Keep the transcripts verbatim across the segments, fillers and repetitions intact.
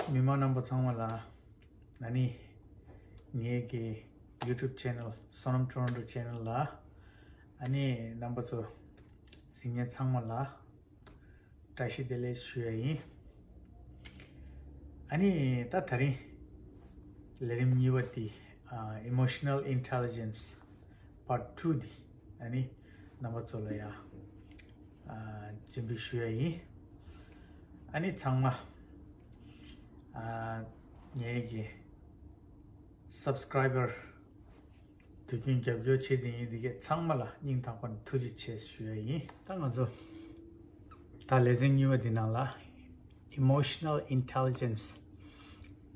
མི་མང་རྣམ་པ་ཚང་མ་ལ། ཨ་ནི་ངེད་ཀྱི་YouTube channel Sonam Toronto channel ལ། ཨ་ནི་རྣམ་པ་ཚོ་གཟིགས་མཁན་ཚང་མ་ལ་བཀྲ་ཤིས་བདེ་ལེགས་ཞུ་ཡ་ཡིན། ཨ་ནི་ད་དེ་རིང་ལས་རིམ་གཉིས་པ་དེ་ཨ། Emotional Intelligence Part two དེ་ཨ་ནི་རྣམ་པ་ཚོ་ལ་ཡ་ཨ། སྤྱན་འབུལ་ཞུ་ཡ་ཡིན། ཨ་ནི་ཚང་མ་ཨ། ངེད་ཀྱི་subscriber དུས་རྒྱུན་རྒྱབ་སྐྱོར་བྱེད་བསྡད་མཁན་འདི་གས་ཚང་མ་ལ་སྙིང་ཐག་པ་ནས་ཐུགས་རྗེ་ཆེ་ཞུ་ཡ་ཡིན། ད་ང་ཚོ་ད་ལེ་ཚན་གཉིས་པ་འདི་ནང་ལ་Emotional Intelligence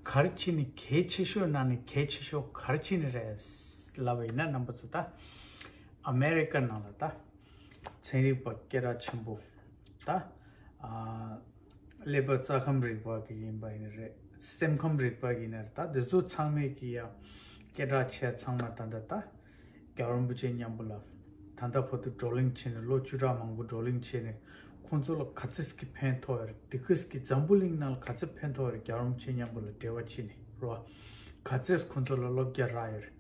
ག་རེ་བྱས་ནས་གལ་ཆེ་ཤོས་ནང་ནས་གལ་ཆེ་ཤོས་ག་རེ་བྱས་ནས་རེད་ལབ་པ་ཡིན་ན། རྣམ་པ་ཚོ་ད་ཨ་མེ་རི་ཀ་ནང་ལ་ད་ཚན་རིག་པ་སྐད་གྲགས་ཆེན་པོ་ད་ཨ། ཀླད་པ་རྩ་ཁམས་རིག་པ་གི་ཡིན་པ་ཡིན་རེད། སེམས་ཁམས་རིག་པ་ཡིན་ན་རེད། ད་འདི་ཚོ་ཚང་མས་ཀྱི་ཡ་སྐད་གྲགས་ཆེ་ཚང་མ་ད་ལྟ་ད་རྒྱལ་བ་རིན་པོ་ཆེ་མཉམ་པོ་ལ་ད་ལྟ་བར་དུ་བགྲོ་གླེང་བྱས་ནས་ལོ་བཅུ་ཕྲག་མང་པོ་བགྲོ་གླེང་བྱས་ནས་ཁོང་ཚོ་ལ་ག་ཚད་ཀྱི་ཕན་ཐོགས་ཡོད་རེད། འདི་གས་ཀྱི་འཛམ་བུ་གླིང་ནང་ལ་ག་ཚད་ཕན་ཐོགས་ཡོད་རེད། རྒྱལ་བ་རིན་པོ་ཆེ་མཉམ་པོ་ལ་འབྲེལ་བ་བྱས་ནས་རོ། ག་ཚད་ཁོང་ཚོ་ལ་བློ་རྒྱ་རག་ཡོད་རེད།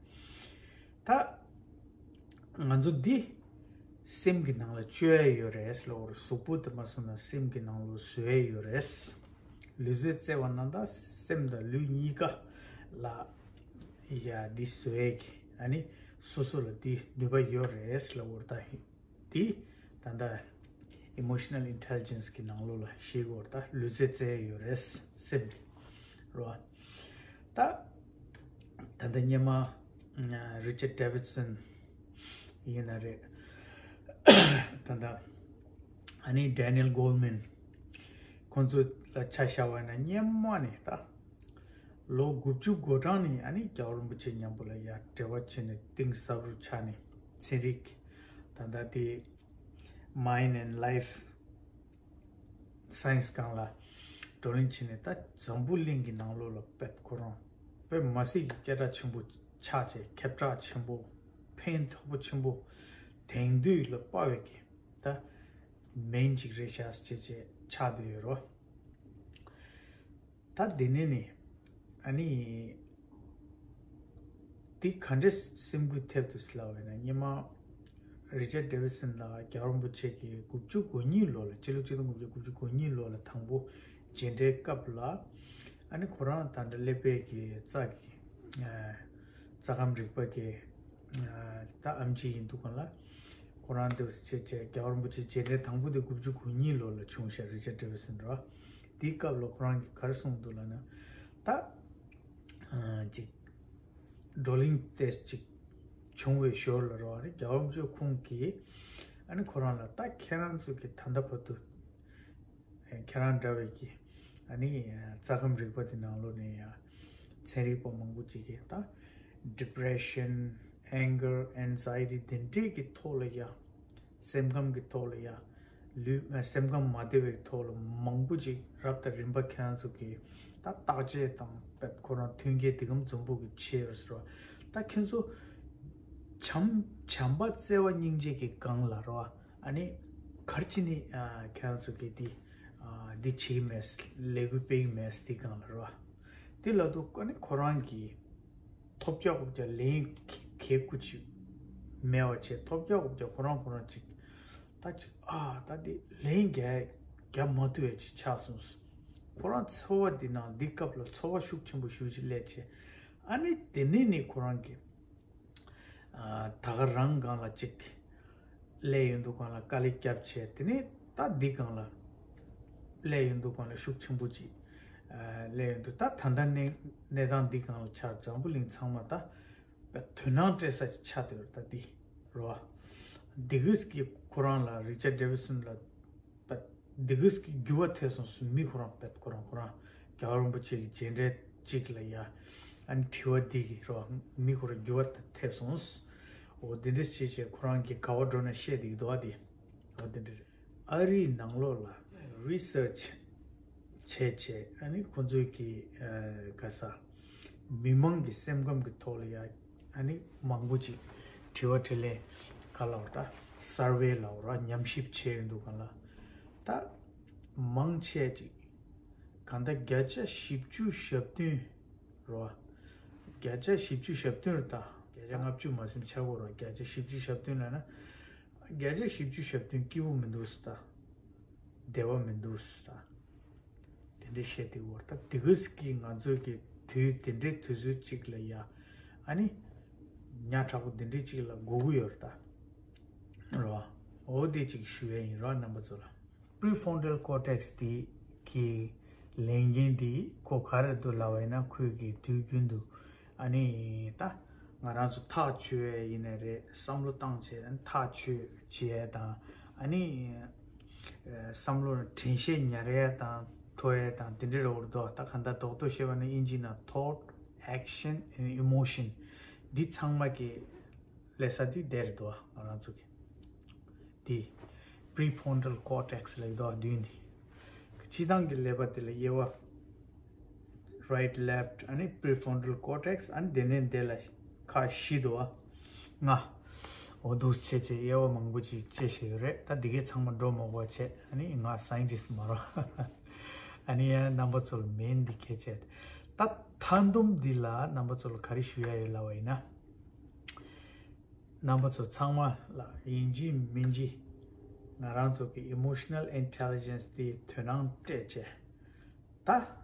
ད་ང་ཚོ་འདི་སེམས་ཀྱི་ནང་ལ་བཅོས་ཡ་ཡོད་རེད་ལབ་པ་རེད། གཟུགས་པོ་དེ་མ་སོང་ན་སེམས་ཀྱི་ནང་ལ་བཟོ་ཡ་ཡོད་རེད། ལུས་རྩལ་རྩེ་བ་ན་ད་སེམས་དང་ལུས་གཉིས་ཀ་ལ་ཡ་འདི་བཟོ་ཡ་གི་ཨ་ནི་སོ་སོ་ལ་འདི་ནུས་པ་ཡོད་རེད་ལབ་པ་རེད། ད་འདི་ད་ལྟ་Emotional Intelligence གི་ནང་ལོགས་ལ་ཤེས་དགོས་རེད། ད་ལུས་རྩལ་རྩེ་ཡ་ཡོད་རེད་སེམས་ཀྱི་རོ། ད་ད་ལྟ་སྔོན་མ་Richard Davidson ཡིན་ན་རེད། ད་ལྟ་ཨ་ནི་Daniel Goleman ཁོང་ཚོ་ལ་ཆ་བཞག་པ་ཡིན་ན་སྔོན་མ་ནས་ད་ལོ་དགུ་བཅུ་གོ་གྲངས་ནས་ཨ་ནི་རྒྱལ་བ་རིན་པོ་ཆེ་མཉམ་པོ་ལ་ཡ་འབྲེལ་བ་བྱས་ནས་གཏིང་ཟབ་རུ་ཆགས་ནས་ཚན་རིག་ད་ལྟ་དེ་Mind and Life Science སྒང་ལ་བགྲོ་གླེང་བྱས་ནས་ད་འཛམ་བུ་གླིང་གི་ནང་ལོགས་ལ་དཔེ་ཁོ་རང་དཔེ་མི་སྲིད་ཀྱི་སྐད་གྲགས་ཆེན་པོ་ཆགས་བྱས། ཁྱབ་བསྒྲགས་ཆེན་པོ་ཕན་ཐོགས་པོ་ཆེན་པོ་དེང་དུས་ལ་དཔག་པའི་གི་ད་མིང་ཅིག་རེད་ཤག་ཅེས་བྱས་ཆགས་བསྡད་ཡོད་རོ། ད་དེ་ནས་ནི་ཨ་ནི་འདི་ག་འདྲས་སེམས་འགུལ་ཐེབས་འདུག་ཟེར་ལབ་པ་ཡིན་ན། སྔོན་མ་Richard Davidson ལགས་རྒྱལ་བ་རིན་པོ་ཆེ་གིས་དགུ་བཅུ་གོ་གཉིས་ལོ་ལ། སྤྱི་ལོ་ཆིག་སྟོང་དགུ་བརྒྱ་དགུ་བཅུ་གོ་གཉིས་ལོ་ལ་དང་པོ་མཇལ་འཕྲད་སྐབས་ལ་ཨ་ནི་ཁོ་རང་ད་ལྟ་ཀླད་པའི་གི་རྩ་གི་རྩ་ཁམས་རིག་པ་གི་ད་ཨེམ་ཆི་ཡིན་འདུག་ག་ལ། ཁོ་རང་འདི་བྱས་བྱས་རྒྱལ་བ་རིན་པོ་ཆེ་མཇལ་འཕྲད་དང་པོ་དེ་དགུ་བཅུ་གོ་གཉིས་ལོ་ལ་བྱུང་ཤག Richard Davidson ར། དེའི་སྐབས་ལ་ཁོ་རང་གིས་ག་རེ་གསུངས་འདུག་ལབ་ན། ད་ཅིག་བགྲོ་གླེང་དེ་ཅིག་བྱུང་བའི་ཞོར་ལ་རོ། ཨ་ནི་རྒྱལ་བ་རིན་པོ་ཆེ་ཁོང་གིས་ཨ་ནི་ཁོ་རང་ལ་ད་ཁྱེད་རང་ཚོ་གི་ད་ལྟ་བར་དུ་ཁྱེད་རང་འདྲ་བའི་གི་ཨ་ནི་རྩ་ཁམས་རིག་པ་དེ་ནང་ལོགས་ནས་ཡང་ཚན་རིག་པ་མང་པོ་ཅིག་གིས་ད་depression, anger, anxiety དེ་འདྲས་ཀྱི་ཐོག་ལ་ཡང་སེམས་ཁམས་ཀྱི་ཐོག་ལ་ཡང་ལུས་སེམས་ཁམས་མ་བདེ་བའི་ཐོག་ལ་མང་པོ་ཅིག་རབ་དང་རིམ་པ་ཁྱེད་རང་ཚོ་གིས་ད་བརྟག་དཔྱད་དང་ཁོ་རང་མཐུན་རྐྱེན་དེ་གམ་འཛོམས་པོ་གི་བྱས་ཡོད་ཟེར་བ། ད་ཁྱེད་ཚོ་བྱམས་བྱམས་པ་བརྩེ་བ་སྙིང་རྗེ་གི་སྒང་ལ་རོ། ཨ་ནི་ག་རེ་བྱས་ནས་ཨ་ཁྱེད་རང་ཚོ་གིས་འདི་ཨ་འདི་བྱེད་ཀྱི་མེད། ལས་འགུལ་སྤེལ་གྱི་མེད་འདི་སྒང་ལ་རོ། དེ་ལ་དུ་ཨ་ནི་ཁོ་རང་གིས་ཐོབ་རྒྱག་ཧོབ་རྒྱག་ལན་གེ་གུ་ཅིག་མེད་པ་བྱས། ཐོབ་རྒྱག་ཧོབ་རྒྱག་ཁོ་རང་ཁོ་རང་ཅིག་ད་ཅིག་ཨ་ད་འདི་ལན་རྒྱག་རྒྱག་མ་ཐུབ་ཡ་ཅིག་ཆགས་སོང་། ཁོ་རང་འཚོ་བ་འདི་ནང་འདི་སྐབས་ལ་འཚོ་བ་ཤུགས་ཆེན་པོ་ཞེ་ཅིག་སླེབས་བྱས། ཨ་ནི་དེ་ནས་ནི་ཁོ་རང་གིས་ཨ་ད་ག་རང་སྒང་ལ་ཅིག་སླེབས་ཡོང་དུས་སྒང་ལ་དཀའ་ལས་བརྒྱབ་བྱས། དེ་ནས་ད་འདི་སྒང་ལ་སླེབས་ཡོང་དུས་སྒང་ལ་ཤུགས་ཆེན་པོ་ཅིག་ཨ་སླེབས་ཡོང་དུས། ད་ད་ལྟ་གནས་གནས་སྟངས་འདི་སྒང་ལ་ཆགས། འཛམ་བུ་གླིང་ཚང་མ་ད་དོ་སྣང་སྤྲད་ས་ཅིག་ཆགས་བསྡད་ཡོད་རེད། ད་འདི་རོ། འདི་གིས་ཀྱི་ཁོ་རང་ལ་Richard Davidson ལ་ད་འདི་གིས་ཀྱི་འགྱུར་བ་ཐེབས་སོང་ཟེར། མི་ཁོ་རང་པད་ཁོ་རང་ཁོ་རང་རྒྱལ་བ་རིན་པོ་ཆེ་གི་མཇལ་འཕྲད་ཅིག་ལ་ཡ་ཨ་ནི་དྲི་བ་འདི་གི་རོ། མི་ཁོ་རང་འགྱུར་བ་ཐེབས་སོང་། འོ་འདི་འདྲ་བྱས་བྱས་ཁོ་རང་གི་ག་བ་འགྲོ་ན་བཤད་འདི་གི་འདུག་ཨ། འདི་འོ་འདི་འདྲ་རེད། ཨ་རིའི་ནང་ལོགས་ལ་research བྱས་བྱས་ཨ་ནི་ཁོ་ཚོས་ཀྱི་ཨ་ག་ས་མི་མང་གི་སེམས་ཁམས་ཀྱི་ཐོག་ལ་ཡ་ཨ་ནི་མང་པོ་ཅིག་དྲི་བ་དྲིས་ལན་ག་ལབ་ར། ད་survey ལབ་ར། ཉམས་ཞིབ་བྱས་ཡོང་དུས་སྒང་ལ་ད་མང་ཆེ་ཅིག་ གང་ལྟར་བརྒྱ་ཆ་བཞི་བཅུ་ཞེ་བདུན་རོ། བརྒྱ་ཆ་བཞི་བཅུ་ཞེ་བདུན་རེད་ད། བརྒྱ་ཆ་ལྔ་བཅུ་མ་ཟིན་ཆག་གོ་རོ། བརྒྱ་ཆ་བཞི་བཅུ་ཞེ་བདུན་ལབ་ན། བརྒྱ་ཆ་བཞི་བཅུ་ཞེ་བདུན་སྐྱིད་པོ་མི་འདུག་ཟེར་ད། བདེ་བ་མི་འདུག་ཟེར་ད། དེ་འདྲའི་བཤད་དེ་བོར་ད་དེ་ག་ཟིག་གིས་ང་ཚོའི་གི་དུས་དེ་འདྲའི་དུས་ཚོད་ཅིག་ལ་ཡ། ཨ་ནི། ཉག་ཕྲ་པོ་དེ་འདྲའི་ཅིག་ལ་སྒུག་གི་ཡོད་རེད་ད། རོ། འོ་དེ་ཅིག་ཞུ་ཡ་ཡིན་རོ་རྣམ་པ་ཚོ་ལ། Prefrontal cortex དེ་གི་ལས་འགན་དེ་ཁོ་ག་རེ་འདུག་ལབ་པ་ཡིན་ན། ཁོས་གི་དུས་རྒྱུན་དུ་ཨ་ནི་ད་ང་རང་ཚོ་ཐག་ཆོད་ཡ་ཡིན་ནའི་རེད། བསམ་བློ་བཏང་བྱས་ཐག་ཆོད་བྱེད་ཡ་དང་། ཨ་ནི་བསམ་བློ་དྲན་ཤེས་ཉར་ཡ་དང་ཐོ་ཡ་དང་དེ་འདྲའི་རེ་བོར་འདུག་ད་ག་འདྲ་རྡོག་རྡོག་བཤད་པ་ན་དབྱིན་ཇི་ན་thought, action and emotion འདི་ཚང་མ་གི་ལས་ས་འདི་བསྡད་རེད་འདུག་ང་རང་ཚོ་གི་འདི་prefrontal cortex ལབ་འདུག་མདུན་འདི་སྤྱི་བཏང་གི་ཀླད་པ་དེ་ལ་དབྱེ་བ། Right, left ཨ་ནི་prefrontal cortex ཨ་ནི་དེ་ནས་དེ་ལ་ཁག་བཞི་འདུག་བ། ལྔ། འོ་འདུག་བྱས་བྱས་དབྱེ་བ་མང་པོ་ཅིག་བཅད་བཞག་ཡོད་རེད། ད་འདི་གའི་ཚང་མ་འགྲོ་མ་དགོས་བྱས། ཨ་ནི་ང་scientist མ་རོ། ཨ་ནི་ཡང་རྣམ་པ་ཚོ་ལ་main འདི་གལ་ཆེ། ད་མཐའ་སྡོམ་འདི་ལ་རྣམ་པ་ཚོ་ལ་ག་རེ་ཞུ་ཡ་ཡོད་ལབ་པ་ཡིན་ན། རྣམ་པ་ཚོ་ཚང་མ་ལ་ཡིན་གཅིག་མིན་གཅིག་ང་རང་ཚོ་གི་emotional intelligence དེ་དོ་སྣང་སྤྲད་བྱས། ད་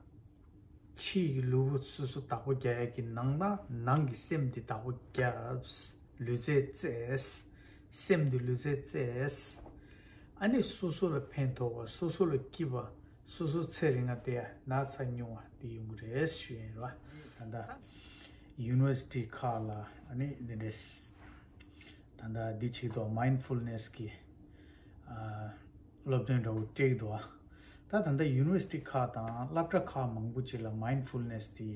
ཕྱིའི་གི་ལུས་པོ་སོ་སོ་བདག་པོ་རྒྱག་ཡ་གི་ནང་ན་ནང་གི་སེམས་དེ་བདག་པོ་རྒྱབ། ལུས་རྩལ་རྩེས། སེམས་དེ་ལུས་རྩལ་རྩེས། ཨ་ནི་སོ་སོ་ལ་ཕན་ཐོགས་པ། སོ་སོ་ལ་སྐྱིད་པ། སོ་སོ་ཚེ་རིང་ང་བསྡད་ཡ་ན་ཚ་ཉུང་བ་དེ་ཡོང་གི་རེད་ཞུ་ཡ་ཡིན་ར། ད་ལྟ་university ཁག་ལ་ཨ་ནི་འདི་འདྲས། ད་ལྟ་འདི་བྱེད་དོ། mindfulness གི་ཨ་སློབ་སྟོན་འདྲ་བོ་སྤྲད་ཀྱི་འདུག་ད་ད་ལྟ་university ཁག་དང་སློབ་གྲྭ་ཁག་མང་པོ་ཅིག་ལ་mindfulness དེ་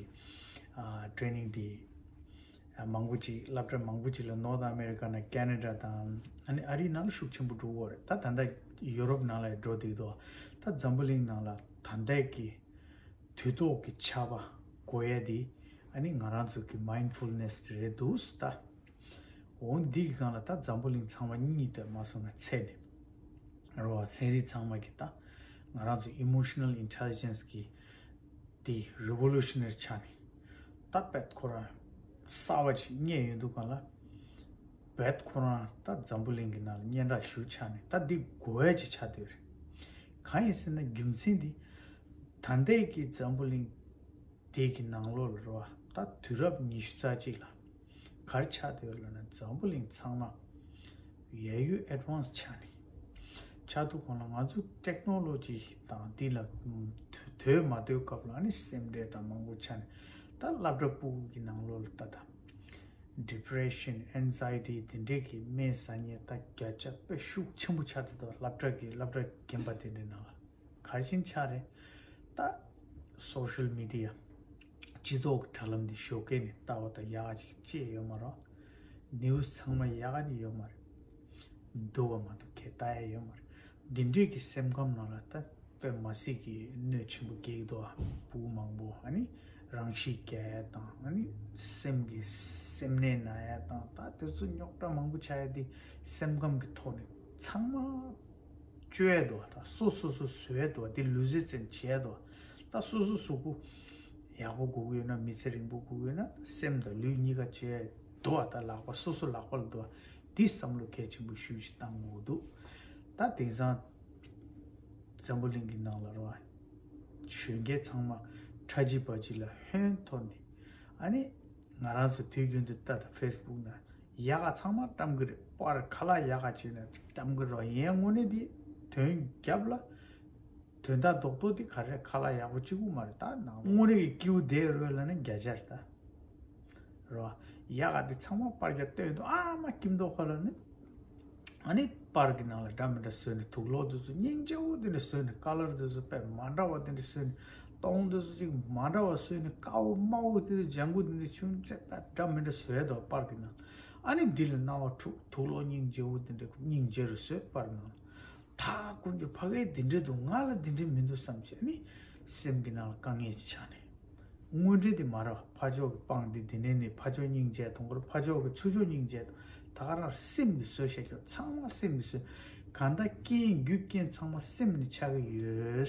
ཨ་training དེ་ཨ་མང་པོ་ཅིག་སློབ་གྲྭ་མང་པོ་ཅིག་ལ་North America ན་Canada དང་ཨ་ནི་ཨ་རིའི་ནང་ལ་ཤུགས་ཆེན་པོ་འགྲོ་གི་ཡོད་རེད། ད་ད་ལྟ་ཡུ་རོབ་ནང་ལ་འགྲོ་བསྡད་ཀྱི་འདུག་ད་འཛམ་བུ་གླིང་ནང་ལ་ད་ལྟའི་གི་དུས་ཐོག་གི་ཆར་པ་དགོས་ཡ་དེ་ཨ་ནི་ང་རང་ཚོ་གི་mindfulness དེ་རེད་འདུག་ད། འོ་འདི་གི་སྒང་ལ་ད་འཛམ་བུ་གླིང་ཚང་མ་གཉིད་དུ་མ་སོང་ན་ཚེ་ནས་རོ། ཚན་རིག་ཚང་མ་གི་ད་ང་རང་ཚོ་emotional intelligence གི་དེ་revolutionary ཆགས་ནས་ད་བེད་ཁོ་རང་གསར་བ་ཞིག་རྙེད་ཡོང་དུས་སྒང་ལ། བེད་ཁོ་རང་ད་འཛམ་བུ་གླིང་གི་ནང་ལ་སྙན་གྲགས་ཞེ་པོ་ཆགས་ནས་ད་འདི་དགོས་ཡ་ཅིག་ཆགས་བསྡད་ཡོད་རེད། གང་ཡིན་ཟེར་ན་རྒྱུ་མཚན་འདི་ད་ལྟའི་གི་འཛམ་བུ་གླིང་དེ་གི་ནང་ལོགས་ལ་རོ། ད་དུས་རབས་ཉི་ཤུ་རྩ་གཅིག་ལ་ག་རེ་ཆགས་བསྡད་ཡོད་ལབ་ན། འཛམ་བུ་གླིང་ཚང་མ་ཡ་ཡུལ་advance ཆགས་ནས། ཆགས་དུས་སྒང་ལ་ང་ཚོ་technology དང་འདི་ལ་དུས་མ་དུས་སྐབས་ལ་ནི་སེམས་ཁྲལ་དང་མང་པོ་ཆགས་ནས། ད་སློབ་གྲྭ་ཕྲུ་གུ་གི་ནང་ལོགས་ལ་ད་ད་depression, anxiety དེ་འདྲས་ཀྱི་སྨན་ཟ་མཁན་ད་བརྒྱ་ཆ་དཔེ་ཤུགས་ཆེན་པོ་ཆགས་བསྡད་འདུག་སློབ་གྲྭ་གི་སློབ་གྲྭ་རྒན་པ་དེ་འདྲའི་ནང་ལ། ག་རེ་བྱས་ནས་ཆགས་རེད། ད་social media སྤྱི་ཚོགས་ཀྱི་དྲ་ལམ་འདི་ཞོགས་ཀས་ནས་ལྟ་བ་དང་ཡག་ག་ཅིག་ཅེས་ཡོད་མ་རེད། news ཚང་མ་ཡག་ག་ནི་ཡོད་མ་རེད། སྡུག་པ་མ་གཏོགས་གང་ལྟ་ཡ་ཡོད་མ་རེད། འདི་འདྲས་ཀྱི་སེམས་ཁམས་ནང་ལ་ད་དཔེ་མ་སྲིད་ཀྱི་གནོད་ཆེན་པོ་སྐྱེལ་གྱི་འདུག་ཨ། ཕྲུ་གུ་མང་པོ་ཨ་ནི་རང་ཤི་རྒྱག་ཡ་དང་། ཨ་ནི་སེམས་ཀྱི་སེམས་ནད་ན་ཡ་དང་། ད་དེ་ཚོ་རྙོག་དྲ་མང་པོ་ཆགས་ཡ་དེ་སེམས་ཁམས་ཀྱི་ཐོག་ནས་ཚང་མ་བཅོས་ཡ་འདུག་ད་སོ་སོ་སོ་བཟོ་ཡ་འདུག་དེ་ལུས་རྩལ་ཅན་བྱེད་ཡ་འདུག་ད་སོ་སོ་གཟུགས་པོ་ཡག་པོ་དགོས་ཀྱི་ཡོད་ན། མི་ཚེ་རིང་པོ་དགོས་ཀྱི་ཡོད་ན། སེམས་དང་ལུས་གཉིས་ཀ་བཅོས་ཡ་འདུག་ད་ལག་པ་སོ་སོ་ལག་པ་ལ་འདུག་འདི་བསམ་བློ་གལ་ཆེན་པོ་ཞེ་པོ་ཅིག་བཏང་དགོས་འདུག་ད་དེང་སང་འཛམ་བུ་གླིང་གི་ནང་ལ་རོ། གཞོན་སྐྱེས་ཚང་མ་ཁྲ་ཇི་པ་ཇི་ལ་ཧོན་ཐོར་ནས། ཨ་ནི་ང་རང་ཚོ་དུས་རྒྱུན་དུ་ལྟ་དང་Facebook ན་ཡག་ག་ཚང་མ་བཀྲམ་གི་རེད། པར་ཁ་ལག་ཡག་ག་བྱས་ན་བཀྲམ་གི་རེད། ཡིན་ཡང་དངོས་གནས་འདི་དོན་རྒྱབ་ལ་དོན་དག་རྡོག་རྡོག་འདི་ག་རེ་རེད། ཁ་ལག་ཡག་པོ་གཅིག་པུ་མ་རེད། ད་ནང་དངོས་གནས་ཀྱི་སྐྱིད་པོ་བསྡད་རོགས་ལབ་ན་བརྒྱ་ཆ་རེད་ད། རོ། ཡག་ག་འདི་ཚང་མ་པར་རྒྱག་སྟོན་འདུག་ཨ་མ་སྐྱིད་མདོག་ཁ་ལ་ནི། ཨ་ནི་པར་གྱི་ནང་ལ་འདྲ་མི་འདྲ་བཟོས་ནས། དུག་ལོག་དེ་ཚོ་སྙིང་རྗེ་པོ་དེ་འདྲ་བཟོས་ནས། ཀ་ལར་དེ་ཚོ་དཔེ་མ་འདྲ་བ་དེ་འདྲ་བཟོས་ནས། སྟོང་དེ་ཚོ་ཅིག་མ་འདྲ་བ་བཟོས་ནས། དཀར་པོ་དམར་པོ་དེ་ཚོ། ལྗང་གུ་དེ་འདྲ་ཆུང་ཙེ་དཔེ་འདྲ་མི་འདྲ་བཟོས་འདུག་པར་གྱི་ནང་། ཨ་ནི་འདི་ལ་སྣང་བ་འཁྲུག་དུག་ལོག་སྙིང་རྗེ་པོ་དེ་འདྲ་སྙིང་རྗེ་རུ་བཟོས་པར་ནང་། ད་དཀོན་མཆོག་ཕ་གིར་འདི་འདྲ་འདུག་ང་ལ་འདི་འདྲ་མི་འདུག་བསམ་བྱས་ནི་སེམས་ཀྱི་ནང་ལ་དཀའ་ངལ་ཅིག་ཆགས་ནས། དངོས་འབྲེལ་དེ་མ་རེད་པ། ཕར་ཕྱོགས་ཀྱི་སྤང་དེ་འདི་ནས་ནི་ཕར་ཕྱོགས་སྙིང་རྗེ་གཏོང་གི་རེད། ཕར་ཕྱོགས་ཀྱི་ཚུར་ཕྱོགས་སྙིང་རྗེ་གཏོང་། ད་ག་རང་སེམས་ཀྱིས་བཟོས་བཞག་རྒྱུ་ཚང་མ་སེམས་ཀྱིས་བཟོས། གང་ལྟར་རྐྱེན་རྒྱུ་རྐྱེན་ཚང་མ་སེམས་ནས་ཆགས་ཀྱི་ཡོད།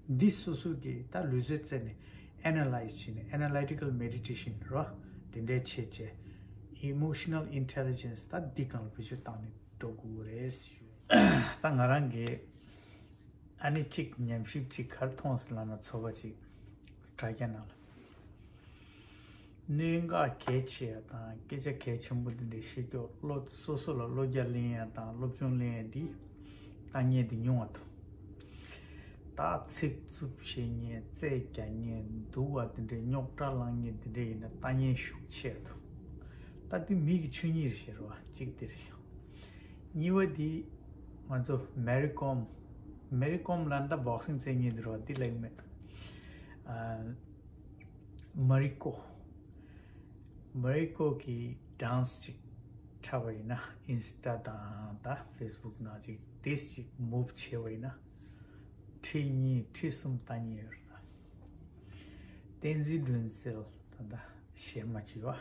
འདི་སོ་སོ་གི་ད་ལུས་རྩལ་རྩལ་ནས་ཨེ་ན་ལའི་ཛི་བྱས་ནས། ཨེ་ན་ལི་ཊི་ཀལ་མེ་ཌི་ཊེ་ཤན་རོ། དེ་འདྲའི་བྱས་བྱས། ཨི་མོ་ཤི་ནལ་ཨིན་ཊེ་ལི་ཇེན་སི་ད་འདི་སྒང་ལ་བེད་སྤྱོད་བཏང་ནས་འགྲོ་དགོས་རེད་ཞུ། ད་ང་རང་གི་ཨ་ནི་གཅིག་ཉམས་ཞིབ་ཅིག་ག་རེ་མཐོང་སོང་ལབ་ན། ཚོགས་པ་ཅིག་དྲ་རྒྱ་ནང་ལ། གནད་འགག་གལ་ཆེ་ཡ་དང་སྐད་ཆ་གལ་ཆེན་པོ་འདི་འདྲའི་བཤད་རྒྱུ། བློ་སོ་སོ་ལ་བློ་རྒྱ་གླེང་ཡ་དང་སློབ་སྦྱོང་གླེང་ཡ་འདི་ལྟ་ཉན་འདི་ཉུང་བ་འདུག་ད་ཚིག་རྩུབ་བཤད་ཉན། རྩོད་རྒྱག་ཉན། སྡུག་པ་འདི་འདྲའི་རྙོག་དྲ་བསླང་ཉན་འདི་འདྲའི་ཡིན་ན་ལྟ་ཉན་ཤུགས་ཆེ་འདུག་ད་འདི་མི་གི་ཆོས་ཉིད་རེད་ཟེར་བ་གཅིག་འདི་རེད། གཉིས་པ་འདི་ང་ཚོ་མེ་རི་ཀོམ། མེ་རི་ཀོམ་ལ་ད་བོག་སིང་རྩེད་མཁན་འདི་རེད་བ། འདི་ལབ་ཀྱི་མེད། ཨ། མ་རི་ཀོ། མ་རི་ཀོ་གི་ཌན་སི་ཅིག་འཁྲབ་པ་ཡིན་ན། ཨིན་སི་ཊ་དང་ད་ཕེ་སི་བུག་ནང་ཅིག་དེ་ཅིག་མུབ་བྱས་པ་ཡིན་ན། ཁྲི་གཉིས་ཁྲི་གསུམ་ལྟ་ཉན་ཡོད་རེད། བསྟན་འཛིན་སྒྲོན་གསལ་ད་ལྟ་གཞས་མ་བྱེད་པ།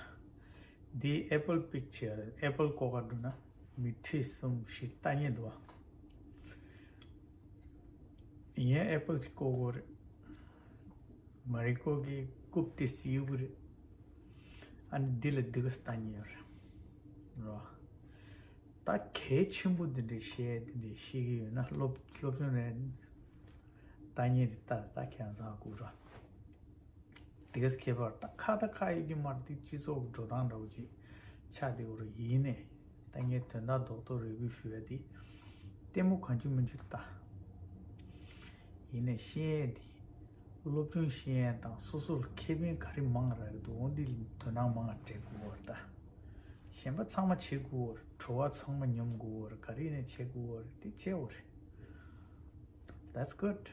འདི་ཨེ་པལ་པིག་བྱས་རེད། ཨེ་པལ་ཀོ་ག་འགྲོ་ན་མི་ཁྲི་གསུམ་བཞི་ལྟ་ཉན་འདུག་བ། ཡིན་ཡང་ཨེ་པལ་ཅིག་བཀོག་དགོས་རེད། མ་རི་ཀོ་གི་རྐུབ་དེ་སིའུ་གི་རེད། ཨ་ནི་འདི་ལ་འདི་ག་ལྟ་ཉན་ཡོད་རེད། རོ། ད་གལ་ཆེན་པོ་འདི་འདྲའི་བཤད་འདི་འདྲའི་ཤེས་ཀྱི་ཡོད་ན། སློབ་སློབ་སྦྱོང་རེད། ལྟ་ཉན་འདི་ལྟ་ལྟ་ཁྱད་མཚར་དགོས་རོ། དེ་གས་ཁྱད་པར་ད་ཁ་ད་ཁ་ཡོད་ཀྱི་མ་རེད། དེ་སྤྱི་ཚོགས་ཀྱི་འགྲོ་སྟངས་འདྲ་བོ་ཅིག་ཆགས་བསྡད་ཡོད་རེད། ཡིན་ནའི་ད་ངས་དོན་དག་རྡོག་རྡོག་རེ་སྐུལ་ཞུ་ཡ་དེ། ལྟད་མོ་གང་བྱུང་མི་བྱུང་ལྟ། ཡིན་ནའི་ཤེས་ཡས་དེ། སློབ་སྦྱོང་ཤེས་ཡས་དང་སོ་སོར་ཁེ་ཕན་ག་རེ་མང་རག་གི་འདུག་འོ་འདི་དོ་སྣང་མང་བ་སྤྲད་དགོས་པ་རེད་ད། གཞན་པ་ཚང་མ་བྱེད་དགོས་པ་རེད། བྲོ་བ་ཚང་མ་མྱོང་དགོས་པ་རེད། ག་རེ་ཡིན་ནའི་བྱེད་དགོས་པ་རེད། དེ་བྱེད་དགོས་རེད། That's good.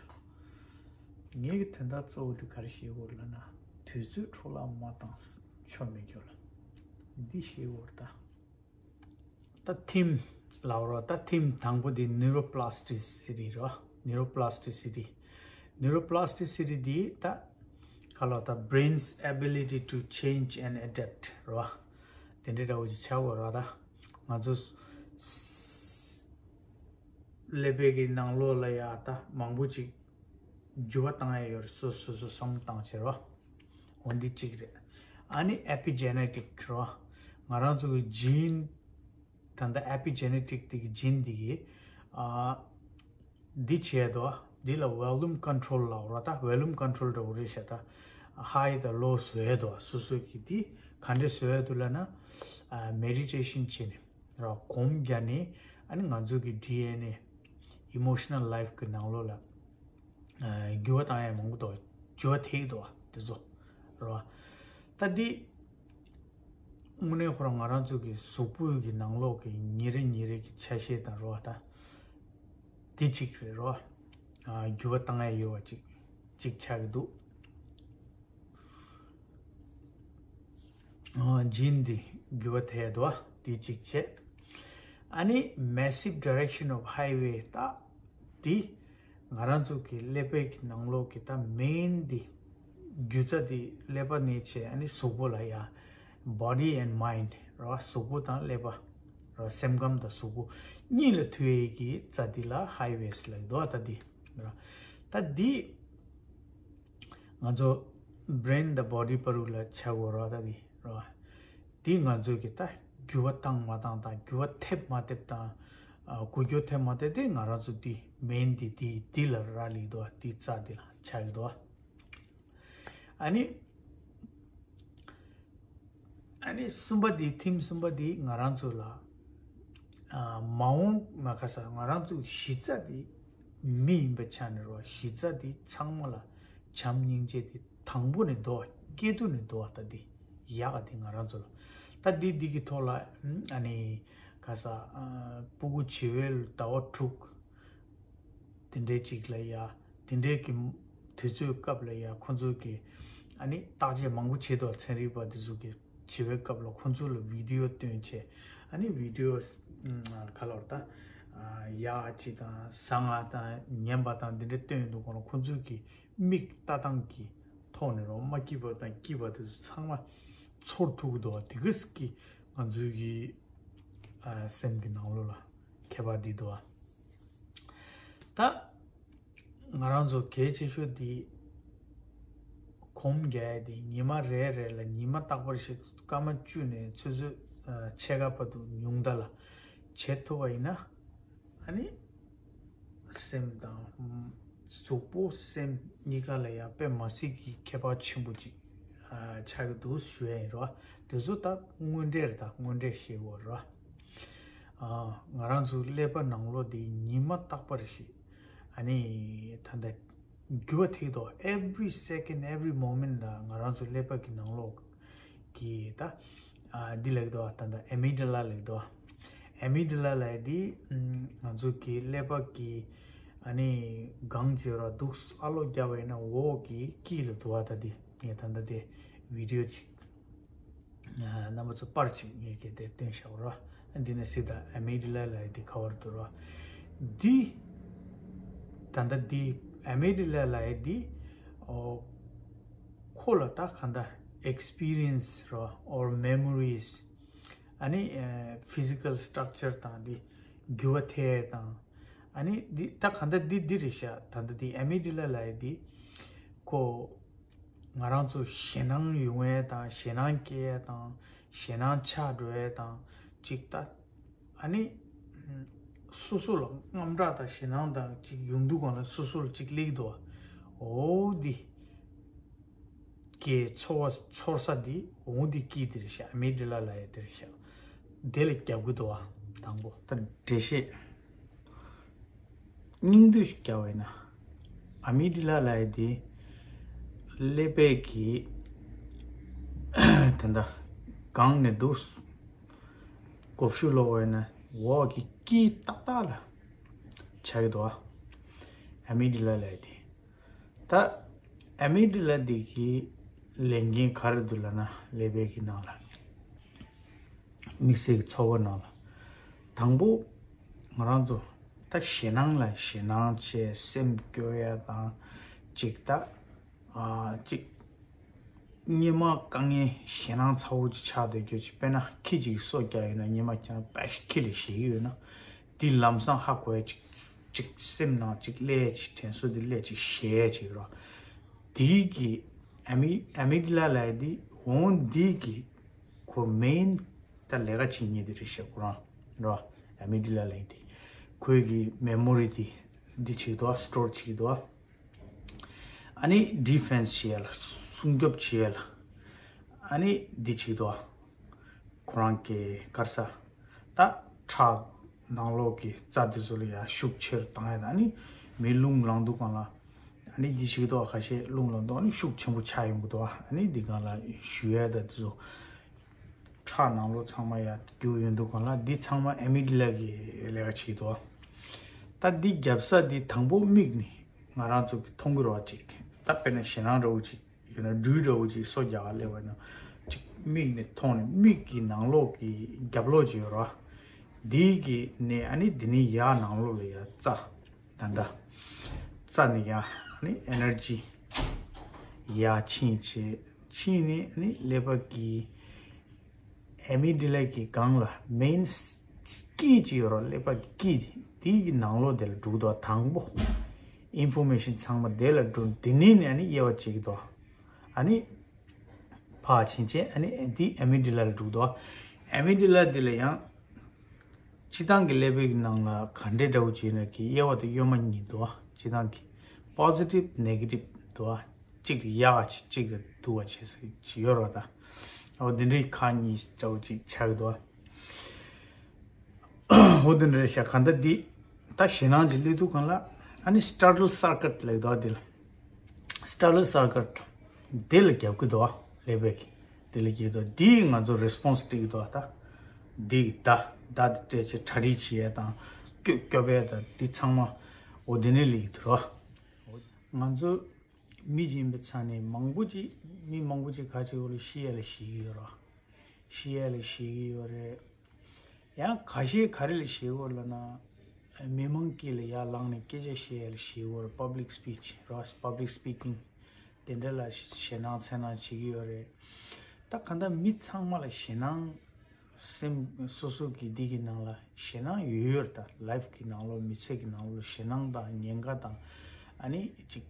ངའི་གི་དོན་དག་གཙོ་བོ་དེ་ག་རེ་ཤེས་དགོས་ལབ་ན། དུས་ཚོད་འཕྲོ་བརླག་མ་བཏང་ཆོག་མེད་རྒྱུ་ལ་འདི་ཤེས་དགོས་རེད་ད། ད་ཐིམ་ལབ་རོགས། ད་ཐིམ་དང་པོ་དེ་neuroplasticity རེད་བ། Neuroplasticity. Neuroplasticity དེ་ད་ག་ལ་ད་brain's ability to change and adapt རེད་བ། དེ་འདྲའི་འདྲ་བོ་ཅིག་ཆགས་དགོས་རེད་བ། ད་ང་ཚོ་ཀླད་པའི་གི་ནང་ལོགས་ལ་ཡ་ད་མང་པོ་ཅིག་འགྱུར་བ་བཏང་ཡ་ཡོད་རེད། སོ་སོ་སོ་བསམ་བློ་བཏང་བྱས་རོ། འོ་འདི་གཅིག་རེད། ཨ་ནི་epigenetic རོ། ང་རང་ཚོ་གི་gene ད་ལྟ་epigenetic དེ་གི་gene འདི་གི་ཨ་འདི་བྱས་དོ། འདི་ལ་volume control ལབ་རོ། ད་volume control འདྲ་བོ་རེད་ཤག་ད་high དང་low བཟོ་ཡས་དོ། སོ་སོ་གི་འདི་ག་འདྲས་བཟོ་ཡས་འདུག་ལབ་ན། ཨ་meditation བྱས་ནས་རོ། སྒོམ་རྒྱག་ནས་ཨ་ནི་ང་ཚོ་གི་D N A, emotional life གི་ནང་ལོགས་ལ་ཨ་འགྱུར་བ་བཏང་ཡ་མང་པོ་འདུག་འགྱུར་བ་ཐེབས་འདུག་དེ་ཚོ་རོ། ད་འདི་དངོས་གནས་ཁོ་རང་ང་རང་ཚོ་གི་གཟུགས་པོ་གི་ནང་ལོགས་ཀྱི་ཉིན་རེ་ཉིན་རེ་གི་ཆ་ཤས་དང་རོ། ད་འདི་གཅིག་རེད་རོ། ཨ་འགྱུར་བ་བཏང་ཡ་ཡོད་པ་གཅིག་གཅིག་ཆགས་ཀྱི་འདུག་ཨ་gene འདི་འགྱུར་བ་ཐེབས་འདུག་དེ་གཅིག་བྱས། ཨ་ནི་massive direction of highway ད་འདི་ང་རང་ཚོ་གི་ཀླད་པའི་གི་ནང་ལོགས་ཀྱི་ད་main འདི་རྒྱུ་རྩ་འདི་ཀླད་པ་ནས་བྱས། ཨ་ནི་གཟུགས་པོ་ལ་ཡ་body and mind རོ། གཟུགས་པོ་དང་ཀླད་པ་རོ། སེམས་ཁམས་དང་གཟུགས་པོ་གཉིས་ལ་མཐུད་ཡས་ཀྱི་རྩ་འདི་ལ་highways ལབ་འདུག་ད་འདི་རོ། ད་འདི་ང་ཚོ་brain དང་body བར་ལ་ཆགས་དགོས་རོ། ད་འདི་རོ། འདི་ང་ཚོས་ཀྱི་ད་འགྱུར་བ་བཏང་མ་བཏང་དང་འགྱུར་བ་ཐེབས་མ་ཐེབས་དང་། ཨ་འགུལ་སྐྱོད་ཐེབས་མ་ཐེབས་དེ་ང་རང་ཚོ་འདི་main འདི་འདི་འདི་ལ་རག་ལས་འདུག་འདི་རྩ་འདི་ལ་ཆགས་ཀྱི་འདུག་ཨ་ནི་ཨ་ནི་གསུམ་པ་འདི་ཐིམ་གསུམ་པ་འདི་ང་རང་ཚོ་ལ་ཨ་མ་འོངས་མ་ཁ་ས་ང་རང་ཚོ་གཞི་རྩ་འདི་མི་ཡིན་པའི་ཆ་ནས་རོ། གཞི་རྩ་འདི་ཚང་མ་ལ་བྱམས་སྙིང་རྗེ་འདི་དང་པོ་ནས་འདུག་སྐྱེ་དུས་ནས་འདུག་ད་འདི་ཡག་ག་འདི་ང་རང་ཚོ་ལ། ད་འདི་འདི་གི་ཐོག་ལ་ཨ་ནི་ག་ས་ཨ་སྤུ་གུ་བྱིས་པའི་ཟླ་བ་དྲུག་དེ་འདྲའི་ཅིག་ལ་ཡ་དེ་འདྲའི་གི་དུས་ཚོད་སྐབས་ལ་ཡ་ཁོང་ཚོ་གི་ཨ་ནི་བརྟག་དཔྱད་མང་པོ་བྱེད་དོ། ཚན་རིག་པ་དེ་ཚོ་གི་བྱིས་པའི་སྐབས་ལ་ཁོང་ཚོ་ལ་video སྟོན་བྱས། ཨ་ནི་video ག་ལོར་ད་ཡག་ཅིག་དང་བཟང་ང་དང་ངན་པ་དང་འདི་འདྲ་སྟོན་ཡོང་དུས་སྒང་ལ་ཁོང་ཚོ་གི་མིག་ལྟ་སྟངས་ཀྱི་ཐོག་ནས་རོ། མ་སྐྱིད་པ་དང་སྐྱིད་པ་དེ་ཚོ་ཚང་མ་ཚོར་ཐུབ་ཀྱི་འདུག་བ། དེ་ག་ཟིག་གི་ང་ཚོའི་གི་ཨ་སེམས་ཀྱི་ནང་ལོགས་ལ་ཁྱད་པར་འདི་འདུག་བ། ད་ ང་རང་ཚོ་གལ་ཆེ་ཤོས་དེ་སྒོམ་རྒྱག་ཡ་དེ་ཉི་མ་རེ་རེ་ལ་ཉི་མ་རྟག་པར་བཞིན་སྐར་མ་བཅུ་ནས་ཆུ་ཚོད་ཕྱེད་ཀ་བར་དུ་ཉུང་མཐའ་ལ་བྱེད་ཐུབ་པ་ཡིན་ན། ཨ་ནི་སེམས་དང་གཟུགས་པོ་སེམས་གཉིས་ཀ་ལ་ཡང་དཔེ་མ་སྲིད་ཀྱི་ཁྱད་པར་ཆེན་པོ་ཅིག་ཆགས་ཀྱི་འདུག་ཞུ་ཡ་ཡིན་རོ། དེ་ཚོ་ད་དངོས་འབྲེལ་རེད། ད་དངོས་འབྲེལ་བཤད་དགོས་རོ། ང་རང་ཚོའི་ཀླད་པ་ནང་ལོགས་འདི་ཉི་མ་རྟག་པར་ཞིག་ཨ་ནི་ད་ལྟ་འགྱུར་བ་ཐེབས་འདུག every second, every moment ལ་ང་རང་ཚོའི་ཀླད་པ་གི་ནང་ལོགས་ཀྱི་ད་ཨ་འདི་ལབ་ཀྱི་འདུག་ད་ལྟ་ཨེ་མིག་ཌི་ལ་ལབ་ཀྱི་འདུག་ཨེ་མིག་ཌི་ལ་ལབ་ཡ་འདི་ང་ཚོ་གི་ཀླད་པ་གི་ཨ་ནི་སྒང་བྱས་ར་འདུག་ཨ་ལོ་རྒྱབ་པ་ཡིན་ན་འོག་གི་དཀྱིལ་ལ་འདུག་བ། ད་འདི་ངས་ད་ལྟ་དེ་བི་ཌི་ཡོ་ཅིག་རྣམ་པ་ཚོ་པར་ཅིག་ངས་གལ་ཏེ་སྟོན་བཞག་རོ། འདི་ནས་སྲིད་ད་ཨེ་མིག་ཌི་ལ་ལབ་ཡ་འདི་ག་བར་འདུག་རོ། འདི་ད་ལྟ་འདི་ཨེ་མིག་ཌི་ལ་ལབ་ཡ་འདི་ཨོ་ཁོ་ལ་ད་ག་འདྲ་ཨེག་སི་པི་རི་ཡན་སི་རོ། or memories ཨ་ནི་ཕི་ཟི་ཀལ་སི་ཊག་ཅར་དང་འདི་འགྱུར་བ་ཐེབས་དང་། ཨ་ནི་འདི་ད་ག་འདྲ་འདི་འདི་རེད་ཤག་ད་ལྟ་འདི་ཨེ་མིག་ཌི་ལ་ལབ་ཡ་འདི་ཁོ་ང་རང་ཚོ་ཞེད་སྣང་ཡོང་ཡས་དང་ཞེད་སྣང་སྐྱེ་ཡས་དང་ཞེད་སྣང་ཆགས་འགྲོ་ཡས་དང་ཅིག་ད་ཨ་ནི་སོ་སོ་ལ་དངངས་སྐྲག་དང་ཞེད་སྣང་དང་ཅིག་ཡོང་དུས་སྒང་ལ་སོ་སོ་ལ་ཅིག་སླེབས་འདུག་འོ་འདི་ཀྱི་ཚོར་བ་ཚོར་ས་འདི་འོ་འདི་དཀྱིལ་འདི་རེད་ཤག་ཨེ་མིག་ཌི་ལ་ལབ་ཡས་འདི་རེད་ཤག་དེ་ལ་རྒྱབ་ཀྱི་འདུག་བ། དང་པོ་ད་འགྲེལ་བཤད་སྙིང་བསྡུས་ཤིག་རྒྱག་པ་ཡིན་ན། ཨེ་མིག་ཌི་ལ་ལབ་ཡ་དེ་ཀླད་པའི་གི་ད་ལྟ་སྒང་ནས་འདུག་བགོ་བཤའ་ལོག་པ་ཡིན་ན་འོག་གི་དཀྱིལ་ཏག་ཏག་ལ་ཆགས་ཀྱི་འདུག་བ། ཨེ་མིག་ཌི་ལ་ལབ་ཡ་དེ། ད་ཨེ་མིག་ཌི་ལ་འདི་གི་ལས་འགན་ག་རེ་འདུག་ལབ་ན་ཀླད་པའི་གི་ནང་ལ་དམིགས་བསལ་གྱི་ཚོར་བ་ནང་ལ་དང་པོ་ང་རང་ཚོ་ད་ཞེད་སྣང་ལ་ཞེད་སྣང་བྱས་སེམས་སྐྱོ་ཡ་དང་ཅིག་ད་ཨ་ཅིག་སྙེ་མ་དཀའ་ངལ་ཞེད་སྣང་ཚ་བོ་ཅིག་ཆགས་བསྡད་རྒྱུ་ཅིག་དཔེར་ན་ཁྱི་ཅིག་སོ་རྒྱག་ཡོད་ན་སྙེ་མ་ཁྱེད་རང་དཔེ་ཁྱི་ལ་ཞེད་ཀྱི་ཡོད་ན་འདི་ལམ་སང་ཧ་གོ་ཡ་ཅིག་ཅིག་སེམས་ནང་ཅིག་སླེབས་ཅིག་དྲན་གསོ་འདི་སླེབས་ཅིག་ཞེད་ཅིག་རོ། དེའི་གི་ཨ་མི་ཨ་མིག་ཌི་ལ་ལབ་ཡ་འདི་འོང་འདི་གི་ཁོ་མེན་ད་ལས་ཀ་བྱེད་མཁན་འདི་རེད་ཤག་ཁོ་རང་རོ། ཨ་མིག་ཌི་ལ་ལབ་ཡ་འདི་ཁོའི་གི་མེ་མོ་རི་འདི་འདི་བྱེད་ཀྱི་འདུག་སི་ཊོར་བྱེད་ཀྱི་འདུག་ཨ་ནི་ཌི་ཕེན་སི་བྱེད་ཡ་ལ་སྲུང་སྐྱོབ་བྱེད་ཡ་ལ་ཨ་ནི་འདི་བྱེད་ཀྱི་འདུག་ཁོ་རང་གི་ག་རེ་ཟ་ད་ཁྲག་ནང་ལོགས་ཀྱི་རྩ་དེ་ཚོ་ལ་ཡ་ཤུགས་ཆེར་བཏང་ཡ་དང་ཨ་ནི་མི་རླུང་ལངས་དུས་སྒང་ལ་ཨ་ནི་འདི་བྱེད་ཀྱི་འདུག་ཁ་ཤས་རླུང་ལངས་དུས་ཨ་ནི་ཤུགས་ཆེན་པོ་ཆགས་ཡོང་གི་འདུག་ཨ་ནི་འདི་སྒང་ལ་གཞུ་ཡ་དང་དེ་ཚོ་ཁྲག་ནང་ལོགས་ཚང་མ་ཡ་རྒྱུག་ཡོང་དུས་སྒང་ལ་འདི་ཚང་མ་ཨ་མིག་ཌི་ལ་གི་ལས་ཀ་བྱེད་ཀྱི་འདུག་ད་འདི་རྒྱབ་ས་འདི་དང་པོ་མིག་ནི་ང་རང་ཚོ་གི་མཐོང་གི་རེད་བ། ཅིག་ད་དཔེར་ན་ཞེད་སྣང་འདྲ་བོ་ཅིག་ཡོད་ན་སྦྲུལ་འདྲ་བོ་ཅིག་སོ་རྒྱག་ག་སླེབས་པ་ན་ཅིག་མིག་ནས་མཐོང་ནས་མིག་གི་ནང་ལོགས་ཀྱི་རྒྱབ་ལོགས་ཅིག་ཡོད་རེད་བ། འདི་གི་ནས་ཨ་ནི་འདི་ནས་ཡར་ནང་ལོགས་ལ་ཡར་རྩ་ད་ལྟ་རྩ་ནས་ཡར་ཨ་ནི་ཨེ་ནར་ཇི་ཡར་ཕྱིན་བྱས་ཕྱིན་ནས་ཨ་ནི་ཀླད་པ་གི་ཨ་མིག་ཌི་ལ་གི་སྒང་ལ་མེན་དཀྱིལ་ཅིག་ཡོད་རེད། ཀླད་པ་གི་དཀྱིལ་དེ་དེའི་གི་ནང་ལོགས་དེ་ལ་འགྲོ་གི་འདུག་དང་པོ་ཨིན་ཕོར་མེ་ཤན་ཚང་མ་དེ་ལ་འགྲོ། དེ་ནས་ནི་ཨ་ནི་དབྱེ་བ་ཕྱེ་གི་འདུག་ཨ་ནི་ཕར་ཕྱིན་བྱས་ཨ་ནི་དེ་ཨ་མིག་ཌི་ལ་ལ་འགྲོ་གི་འདུག་ཨ་མིག་ཌི་ལ་དེ་ལ་ཡང་སྤྱིར་བཏང་གི་ཀླད་པའི་གི་ནང་ལ་ག་འདྲའི་འདྲ་བོ་བྱས་ན་གི་དབྱེ་བ་དེ་གཡོན་མ་གཉིས་འདུག་སྤྱིར་བཏང་གི་པོ་ཟི་ཊིབ་ནེ་གེ་ཊིབ་འདུག་གཅིག་ལ་ཡག་ག་བྱེད་གཅིག་ལ་སྡུག་ག་བྱེད་ཟེར་གྱི་ཡོད་རེད་བ། ད་འོ་དེ་འདྲའི་ཁག་གཉིས་འདྲ་བོ་ཅིག་ཆགས་ཀྱི་འདུག་འོ་དེ་འདྲ་རེད་ཤག་ག་འདྲ་འདི་ད་ཞེད་སྣང་ཅིག་སླེབས་དུས་སྒང་ལ་ཨ་ནི་སི་ཊ་ཊལ་སར་ཀིཊ་ལབ་ཀྱི་འདུག་དེ་ལ་སི་ཊ་ཊལ་སར་ཀིཊ་དེ་ལ་རྒྱབ་ཀྱི་འདུག་ཀླད་པའི་གི་དེ་ལ་རྒྱབ་འདུག་འདིས་ང་ཚོ་རེ་སི་པོན་སི་སྤྲད་ཀྱི་འདུག་ད་འདི་གི་ད་ད་དེ་སྤྲད་བྱས་གྲ་སྒྲིག་བྱེད་ཡས་དང་སྐྱོབ་སྐྱོབ་ཡས་དང་འདི་ཚང་མ་འོ་དེ་ནས་སླེབས་ཀྱི་འདུག་ང་ཚོ་མི་ཅིག་ཡིན་པའི་ཆ་ནས་མང་པོ་ཅིག་མི་མང་པོ་ཅིག་ག་ཅིག་འོག་ལ་ཤི་ཡས་ལ་ཞེད་ཀྱི་ཡོད་རེད། ཤི་ཡས་ལ་ཞེད་ཀྱི་ཡོད་རེད། ཡང་ཁ་ཤས་ག་རེ་ལ་ཞེད་ཀྱི་ཡོད་ལབ་ན། མི་མང་དཀྱིལ་ལ་ཡར་ལངས་ནས་སྐད་ཆ་བཤད་ཡས་ལ་ཞེད་ཀྱི་ཡོད་རེད། པབ་ལིག་སི་པི་ཆི་རེད། པབ་ལིག་སི་པི་ཀིང་དེ་འདྲ་ལ་ཞེད་སྣང་འཚེར་སྣང་བྱེད་ཀྱི་ཡོད་རེད། ད་གང་ལྟར་མི་ཚང་མ་ལ་ཞེད་སྣང་སེམས་སོ་སོ་གི་འདི་གི་ནང་ལ་ཞེད་སྣང་ཡོད་ཡོད་རེད། ད་ལའིབ་གི་ནང་ལོགས་མི་ཚེ་གི་ནང་ལོགས་ཞེད་སྣང་དང་ཉེན་ཁ་དང་ ཨ་ནི་ཅིག་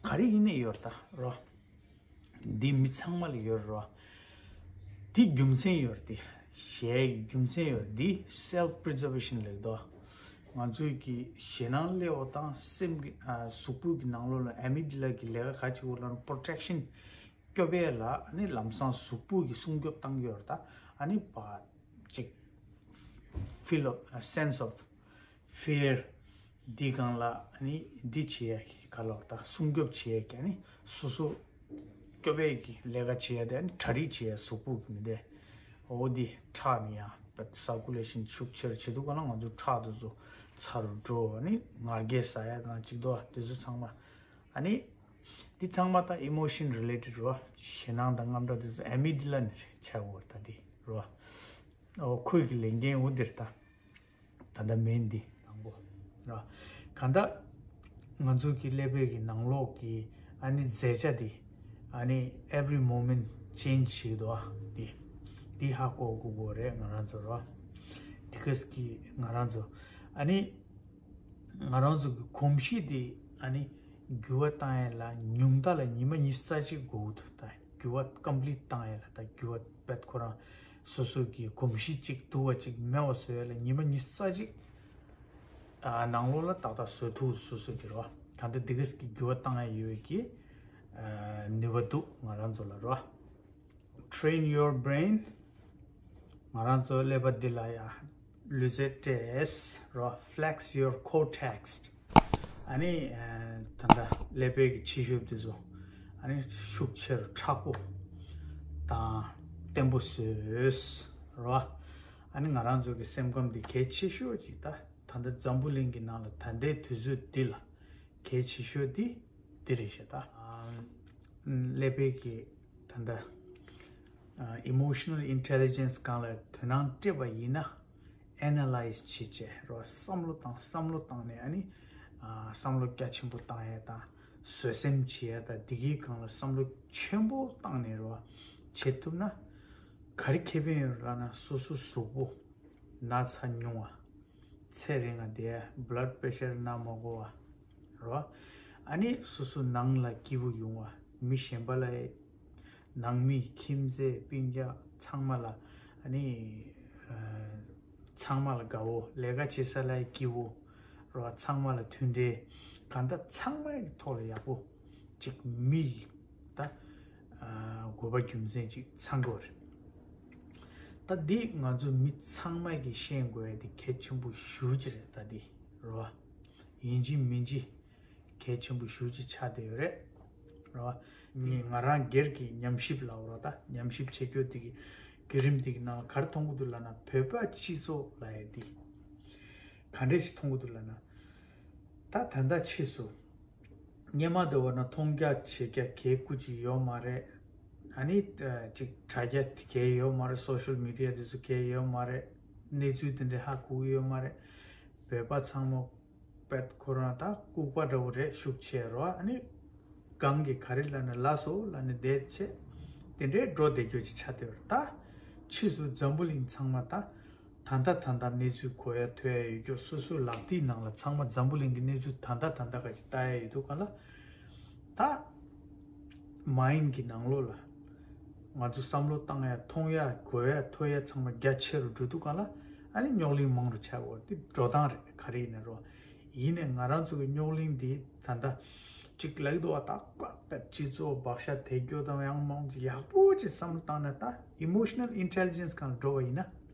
ག་རེ་ཡིན་ནའི་ཡོད་རེད་ད་རོ། འདི་མི་ཚང་མ་ལ་ཡོད་རེད་རོ། འདི་རྒྱུ་མཚན་ཡོད་རེད་དེ། ཞེས་རྒྱུ་མཚན་ཡོད་རེད། འདི་self preservation ལབ་དོ། ང་ཚོའི་གི་ཞེད་སྣང་སླེབས་པ་དང་སེམས་ཀྱི་ཨ་གཟུགས་པོ་གི་ནང་ལོགས་ལ་amygdala གི་ལས་ཀ་ག་ཅིག་འོ་ལ་protection སྐྱོབ་ཡས་ལ་ཨ་ནི་ལམ་སང་གཟུགས་པོ་གི་སྲུང་སྐྱོབ་བཏང་གི་ཡོད་རེད་ད། ཨ་ནི་བ་ཅིག feel of a sense of fear འདི་སྒང་ལ་ཨ་ནི་འདི་བྱེད་ཡས་ཀྱི་ག་ལ་བ་ད་སྲུང་སྐྱོབ་བྱེད་ཡས་ཀྱི་ཨ་ནི་སོ་སོ་སྐྱོབ་ཡས་ཀྱི་ལས་ཀ་བྱེད་ཡས་དེ་ཨ་ནི་གྲ་སྒྲིག་བྱེད་ཡས་གཟུགས་པོ་གི་མི་དེ་འོ་འདི་ཁྲག་ནི་ཡང་circulation ཤུགས་ཆེར་བྱེད་དུས་ག་ལ་ང་ཚོ་ཁྲག་དེ་ཚོ་ཚ་རུ་འགྲོ། ཨ་ནི་ངར་སྐད་ཟ་ཡས་དང་ཅིག་དོ་དེ་ཚོ་ཚང་མ་ཨ་ནི། འདི་ཚང་མ་ད་emotion related རོ། ཞེད་སྣང་དང་དངངས་སྐྲག་དེ་ཚོ་amygdala ནས་ཆགས་ཡོད་རེད་ད་འདི་རོ། འོ་ཁོའི་གི་ལས་འགན་འོ་འདིར་ད། ད་ལྟ་main འདི་དང་པོ་རོ། གང་ལྟར་ང་ཚོ་གི་ཀླད་པའི་གི་ནང་ལོགས་ཀྱི་ཨ་ནི་རྫས་ཆ་འདི་ཨ་ནི་every moment change བྱེད་ཀྱི་འདུག་ཨ། འདི་འདི་ཧ་གོ་དགོས་དགོས་རེད་ང་རང་ཚོ་རོ། འདི་གས་ཀྱི་ང་རང་ཚོ་ཨ་ནི། ང་རང་ཚོ་གི་གོམས་གཤིས་དེ་ཨ་ནི་འགྱུར་བ་བཏང་ཡས་ལ་ཉུང་མཐའ་ལ་ཉི་མ་ཉི་ཤུ་རྩ་གཅིག་འགོར་གྱི་འདུག་ད་འགྱུར་བ་complete བཏང་ཡས་ལ་ད་འགྱུར་བ་དཔེ་ཁོ་རང་སོ་སོ་གི་གོམས་གཤིས་གཅིག་སྡུག་པ་གཅིག་མེད་པ་བཟོ་ཡས་ལ་ཉི་མ་ཉི་ཤུ་རྩ་གཅིག་ཨ་ནང་ལོགས་ལ་ཏག་ཏག་བཟོ་ཐུབ་སོ་སོ་གི་རོ། ད་ལྟ་འདི་གས་ཀྱི་འགྱུར་བ་བཏང་ཡས་ཡོད་ཀྱི་ཨ་ནུས་པ་འདུག་ང་རང་ཚོ་ལ་རོ། Train your brain. ང་རང་ཚོའི་ཀླད་པ་འདི་ལ་ཡ་ལུས་རྩལ་སྤྲད་རོ། Flex your cortex. ཨ་ནི་ད་ལྟ་ཀླད་པའི་གི་ཕྱི་ཤུབས་འདི་ཚོ་ཨ་ནི་ཤུགས་ཆེ་རུ་མཁྲེགས་པོ་དང་བརྟན་པོ་བཟོས་རོ། ཨ་ནི་ང་རང་ཚོ་གི་སེམས་ཁམས་འདི་གལ་ཆེ་ཤོས་ཅིག་ད་ད་ལྟ་འཛམ་བུ་གླིང་གི་ནང་ལ་ད་ལྟའི་དུས་ཚོད་འདི་ལ་གལ་ཆེ་ཤོས་འདི་འདི་རེད་ཤག་ད། ཀླད་པའི་གི་ད་ལྟ་emotional intelligence སྒང་ལ་དོ་སྣང་སྤྲད་པ་ཡིན་ན་analyze བྱེད་བྱས་རོ། བསམ་བློ་བཏང་བསམ་བློ་བཏང་ནས་ཨ་ནི་བསམ་བློ་རྒྱ་ཆེན་པོ་བཏང་ཡས་དང་བཟོད་སེམས་བྱེད་ཡས་དང་འདི་གའི་སྒང་ལ་བསམ་བློ་ཆེན་པོ་བཏང་ནས་རོ་བྱེད་ཐུབ་ན་ག་རེ་ཁེ་ཕན་ཡོད་ལབ་ན་སོ་སོ་གཟུགས་པོ་ན་ཚ་ཉུང་བ། ཚེ་རིང་བ་དེ་blood pressure ན་མ་དགོས་པ་རོ། ཨ་ནི་སོ་སོ་ནང་ལ་སྐྱིད་པོ་ཡོང་བ། མི་གཞན་པ་ལ་ནང་མི་ཁྱིམ་མཚེས་སྤུན་ཀྱག་ཚང་མ་ལ་ཨ་ནི་ཚང་མ་ལ་དགའ་བོ། ལས་ཀ་བྱེད་ས་ལ་སྐྱིད་པོ་རོ། ཚང་མ་ལ་མཐུན་འབྲེལ་གང་ལྟར་ཚང་མའི་ཐོག་ལ་ཡག་པོ་ཅིག་མི་ཡི་ད་དགོས་པ་རྒྱུ་མཚན་ཅིག་ཚང་དགོས་རེད། ད་འདི་ང་ཚོ་མི་ཚང་མ་གིས་ཤེས་དགོས་ཡ་དེ་གལ་ཆེན་པོ་ཞེ་པོ་ཅིག་རེད། ད་འདི་རོ། ཡིན་གཅིག་མིན་གཅིག་གལ་ཆེན་པོ་ཞེ་པོ་ཅིག་ཆགས་བསྡད་ཡོད་རེད་རོ། ངས་ང་རང་སྒེར་གྱི་ཉམས་ཞིབ་ལབ་རོ། ད་ཉམས་ཞིབ་བྱེད་རྒྱུ་དེ་གི་བརྒྱུད་རིམ་དེ་གི་ནང་ལ་ག་རེ་མཐོང་གི་འདུག་ལབ་ན་བོད་པ་སྤྱི་ཚོགས་ལབ་ཡ་འདི་ག་འདྲས་ཞིག་མཐོང་གི་འདུག་ལབ་ན། ད་ད་ལྟ་ཕྱིས་སུ་སྔོན་མ་དེ་བར་ན་མཐོང་རྒྱ་ཆེ་རྒྱ་གལ་ཁུ་ཅིག་ཡོད་མ་རེད། ཨ་ནི་ཅིག་དྲ་རྒྱ་དེ་གལ་ཡོད་མ་རེད། social media དེ་ཚོ་གལ་ཡོད་མ་རེད། གནས་ཚུལ་དེ་འདྲ་ཧ་གོ་གི་ཡོད་མ་རེད། བོད་པ་ཚང་མ་དཔེ་ཁོ་རང་ད་ལྐུགས་པ་འདྲ་བོ་རེད། ཤུགས་ཆེ་རོ། ཨ་ནི་གང་གི་ག་རེ་ལབ་ན་ལགས་སོ་ལབ་ནས་བསྡད་བྱས་དེ་འདྲའི་འགྲོ་བསྡད་རྒྱུ་ཅིག་ཆགས་བསྡད་ཡོད་རེད། ད་ཕྱིས་སུ་འཛམ་བུ་གླིང་ཚང་མ་ད། ད་ལྟ་ད་ལྟ་གནས་ཚུལ་གོ་ཡ་ཐོས་ཡ་ཡོད་རྒྱུ་སོ་སོའི་ལག་མཐིལ་ནང་ལ་ཚང་མ་འཛམ་བུ་གླིང་གི་གནས་ཚུལ་ད་ལྟ་ད་ལྟ་ག་ཅིག་ལྟ་ཡ་ཡོད་དུས་ག་ལ། ད་མའིན་གྱི་ནང་ལོགས་ལ་ང་ཚོ་བསམ་བློ་བཏང་ཡ་མཐོང་ཡ་གོ་ཡ་ཐོས་ཡ་ཚང་མ་རྒྱ་ཆེ་རུ་འགྲོ་དུས་ག་ལ་ཨ་ནི་རྙོག་གླེང་མང་རུ་ཆགས་འོ་དེ་འགྲོ་སྟངས་རེད། ག་རེ་ཡིན་ན་རོ། ཡིན་ནའི་ང་རང་ཚོ་གི་རྙོག་གླེང་འདི་ད་ལྟ་ཅིག་ལབ་འདུག་བ། ད་ཀ་ད་སྤྱི་ཚོགས་བག་ཆགས་དེད་རྒྱུ་དང་ཡང་མང་ཅིག་ཡག་པོ་ཅིག་བསམ་བློ་བཏང་ན་ད་emotional intelligence སྒང་ལ་འགྲོ་བ་ཡིན་ན་